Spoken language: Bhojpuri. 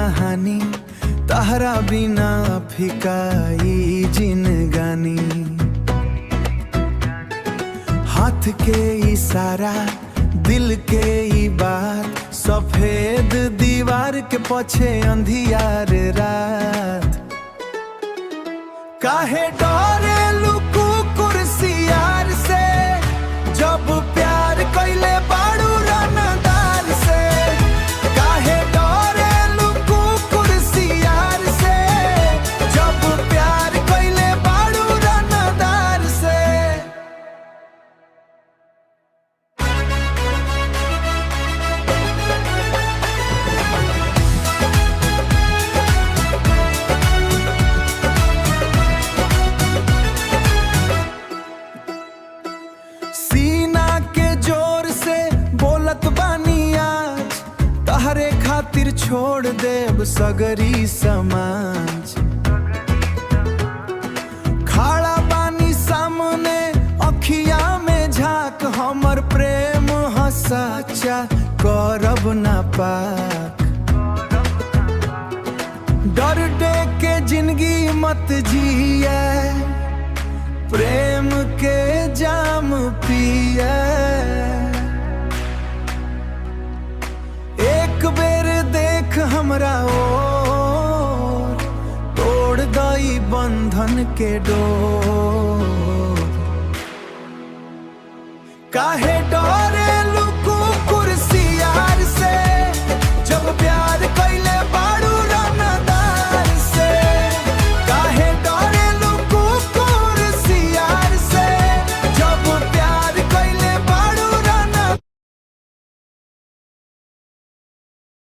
कहानी, तहरा बिना फिकाई जिनगानी। हाथ के इशारा, दिल के ई बात, सफेद दीवार के पछे अंधियार रात। काहे डरे लुकु कुर्सियार से, जब प्यार कैले बाड़ू रनदार से। काहे डरे लुकु कुर्सियार से, जब प्यार कैले बाड़ू रनदार से। सीना के जोर से बोलत बानी आज, तहरे खातिर छोड़ देब सगरी समाज। खाड़ा बानी सामने, अखिया में झाक, हमर प्रेम हसाचा करब ना पाक। डर डे के जिंदगी मत जिए, प्रेम के जाम पिए। एक बेर देख हमरा ओर, तोड़ दई बंधन के डोर। काहे डरे